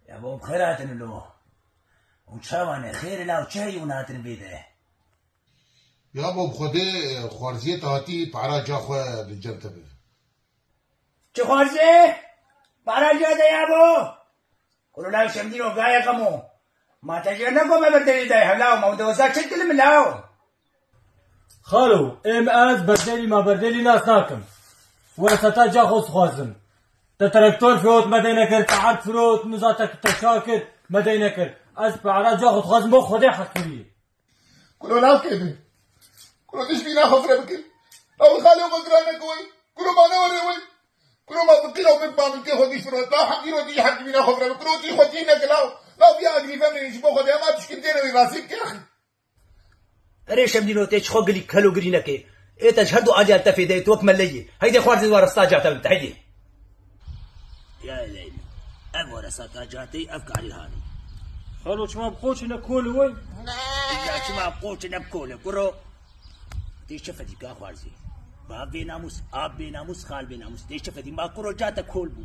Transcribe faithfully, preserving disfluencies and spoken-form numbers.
Ya bo, bi xêr hatin lo. Û çawa ne? Xêr la û çi heyûn hatin vê de? Ya bo, bi Xwedê, xwarziyê te hatî, para ca xwe di cem te bide. Çi xwarzê? Para ca de ya bo? Kuro law Şemdîno gayê qemo. Ma te jê neko me berdelî day hevlaw, ma wede weza çi dikilim law? Xalo, êm ez berdelî ma berdelî nas nakim. Wereseta ca xwe dixwazim. Te traktor firot me dey nekir, te erd firot, miza te teşa kir, me dey nekir. Ez para ca xwe dixwazim bo Xwedê heqirî. Kuro law kê be? Kuro dişmîna xwe fire bikir. Law xalê xwe giran neke wey. Kuro ma ne were wey. Kuro ma biqî law min ma min kê xwe dîş firot. Law heqî ro dî heqî mîna xwe fire bikir. Kuro dî xwe dî neke law. Law biya agrîven ne ji bo Xwedê, ema tişkin têne wey, razî bike axî. Erê Şemdîno, tê çi xwe gilî kelo girî neke. Ê te ji her du aliyan te fêde, tu wek mele yî. Heyde xwarzê were sta ca te bide, heyde. Ya Leyla, ev were sata ca tey, ev karî hanî. Xalo, çima bi qoçine kol wey? Ya çima bi qoçine bi kol e, kuro? Tê çi fedî ka xwarzê? Bav bênamûs, av bênamûs, xal bênamûs. Tê çi fedî? Ma kuro ca te kol bû.